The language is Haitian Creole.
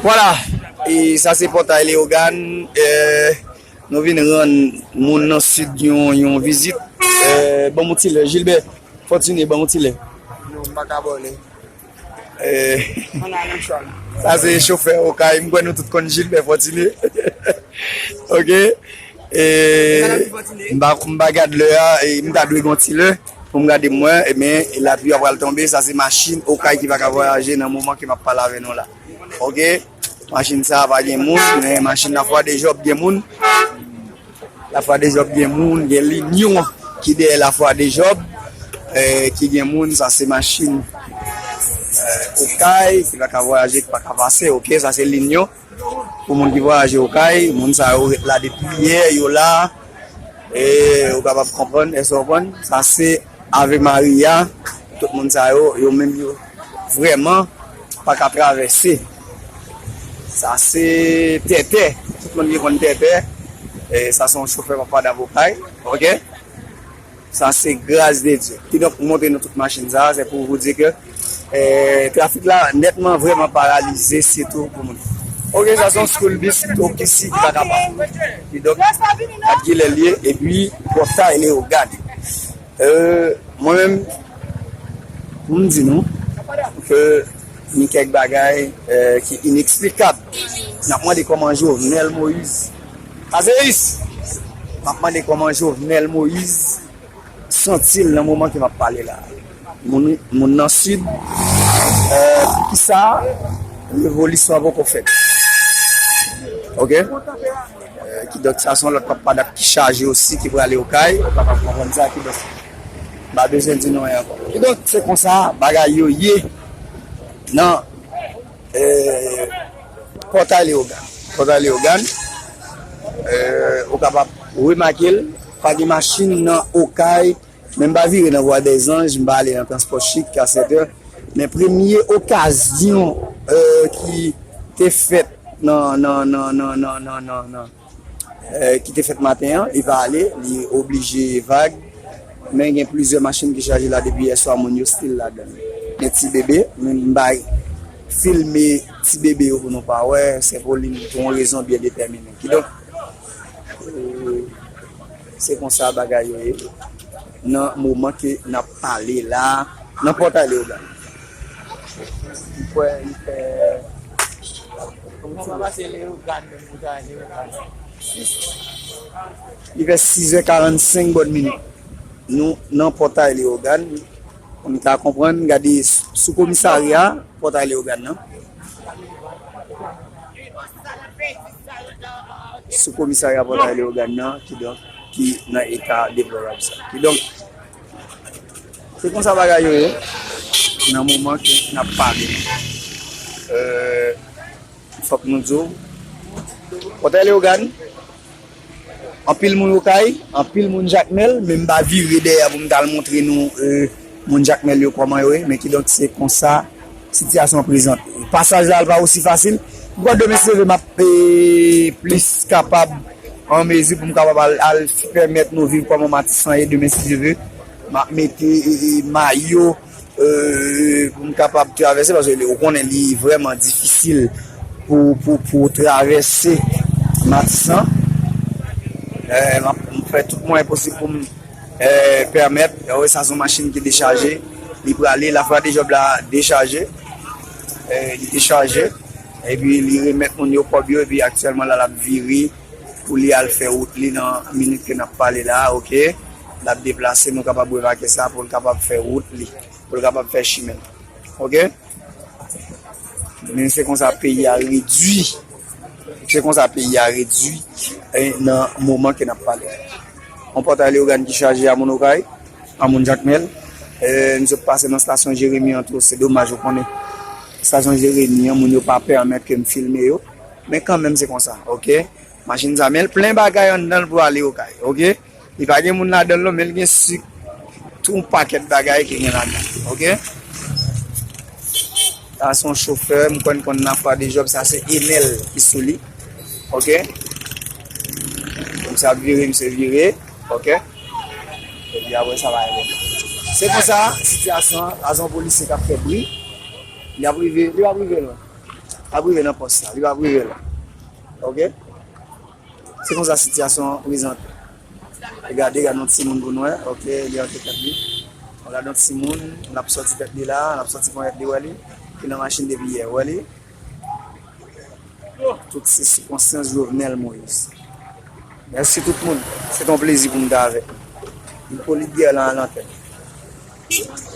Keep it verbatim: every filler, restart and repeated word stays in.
Vwala, e sa se Pòtay Leyogàn. E, nou vin rann moun nan Sid yon, yon vizit. E, ban m yon ti lè, Gilbert, Fortuné, ban m yon ti lè. Non, m pa ka abòne. E, sa se chofè Okay, m kwè nou tout konn Gilbert Fortuné. Ok. E, m pa, m pa gad lè a, e m ta dwe gen yon ti lè pou m gade m wè, e men lapli a pral tonbe, sa se machin Okay ki pa ka vwayaje nan moman ke m ap pale avè nou la. Ok? Machin sa a pa gen moun, men machin Lafwa de Jòb gen moun. Lafwa de Jòb gen moun, gen Linyon ki dèyè Lafwa de Jòb, e, ki gen moun, sa se machin, e, Okay, ki pa ka vwayaje, ki pa ka pase, ok, sa se Linyon. Pou moun ki vwayaje Okay, moun sa yo ret la depi yè, yo la, e, ou kapab konprann, èske w konprann? Sa se Ave Maria, tout moun sa yo, yo menm yo vrèman pa ka travèse. Sa se Tètè, tout moun ki konn Tètè, e, sa se yon chofè papa Okay, ok? Sa se gras de Dye. Kidonk, m montre nou tout machin sa, se pou vous dire que, e, trafik la nètman vrèman paralize, sitou pou moun. Ok, sa se yon school bus, Tokisi ki pa kapab. Kidonk, gad kilè l ye, epi Pòtay Leyogàn. E, mwen menm, pou m di nou, ke ni kèk bagay, e, ki ineksplikab. N ap mande kòman Jovenel Moïse, Azéus, m ap mande kòman Jovenel Moïse santi l nan moman ke m ap pale la. Moun, moun nan Sid, e, poukisa revolisyon an poko fèt? Ok? E, kidonk, sa se yon lòt pap padap ki chaje osi, ki prale Okay. Ou kapab konprann sa, kidonk, m pa bezwen di nou anyen ankò. Kidonk, se konsa bagay yo ye nan, e, Pòtay Leyogàn. Pòtay Leyogàn, e, ou kapab remake l, pa gen machin nan Okay, men m pa vire nan Vwa dèzanj, m pa ale nan Transpò Chik, Kasètè. Men premye okazyon, e, ki te fèt nan, nan, nan, e, ki te fèt maten an, li pa ale, li oblije vag. Men gen plizyè machin ki chaje la depi yèswa, moun yo still ladan l. Gen ti bebe, men m bay filme ti bebe yo pou nou pa wè, Senpoli pou yon rezon byen detèminen. Kidonk, e, se konsa bagay yo ye. Nan moman ke n ap pale la, nan Pòtay Leyogàn. M kwè li fè, kòman sa pase Leyogàn menm pou ta Leyogàn? Li fè sizè karannsenk bòn minit. Nou nan Pòtay Leyogàn. Pou nou ta konprann, gade sou komisarya Pòtay Leyogàn nan. Sou komisarya Pòtay Leyogàn nan, kidonk, ki nan eta deplorab sa. Kidonk, se konsa bagay yo ye, nan moman ke n ap pale. E, fòk nou di w, Pòtay Leyogàn, anpil moun Okay, anpil moun Jakmèl, men m pa vire dèyè pou m t al montre nou, e, moun Jakmèl yo kòman yo ye, men kidonk se konsa sitiyasyon an prezante. Pasaj la, l pa osi fasil. M kwè demen, si Dye vle, m ap, e, plis kapab, an mezi pou m kapab al, al pèmèt nou viv kòman Matisan ye demen, si Dye vle. M ap mete, e, e, mayo, e, pou m kapab travèse, paske ou konnen li vrèman difisil pou, pou, pou travèse Matisan. E, m ap, m fè tout mwayen posib pou m, e, pèmèt, e, sa se yon machin ki dechaje, li prale, Lafwa de Jòb la dechaje, e, li dechaje, epi li remèt moun yo kòb yo, epi aktyèlman la, l ap vire pou li al fè wout li nan minit ke n ap pale la, ok? L ap deplase, nou kapab remake sa, pou l kapab fè wout li, pou l kapab fè chimen l. Ok? Men se konsa peyi a redui. Se konsa peyi a redui, e, nan moman ke n ap pale. Yon Pòtay Leyogàn ki chaje a moun Okay, a moun Jakmèl. E, m sot pase nan estasyon Jeremi an tou, se domaj, ou konnen. Estasyon Jeremi an, moun yo pa pèmèt ke m filme yo. Men kanmenm, se konsa, ok? Machin sa, men l plen bagay anndan l pou ale Okay, ok? Li pa gen moun ladan l non, men l gen sik, tout yon pakèt bagay ki gen ladan l, ok? Sa se yon chofè, m kwè n konn Lafwa de Jòb, sa se Enèl ki sou li, ok? Misye ap vire, misye vire, ok? Epi apre sa, va ale. Se konsa, sitiyasyon an, sa se yon polisye k ap fè bri, li ap rive, li p ap rive lwen. Ap rive nan pòs la, li p ap rive la. Ok? Se konsa sitiyasyon an prezante. E gade, gade yon timoun pou nou wè. Ok, li antre tèt li. Gade yon timoun, l ap sòti tèt li la, l ap sòti ponyèt li, wè li. Ki nan machin depi yè, wè li. Tout se sou konsyans Jovenel Moïse. Mèsi tout moun. Se te yon plezi pou m te avèk nou. Hippolyte Guerlan a lantèn.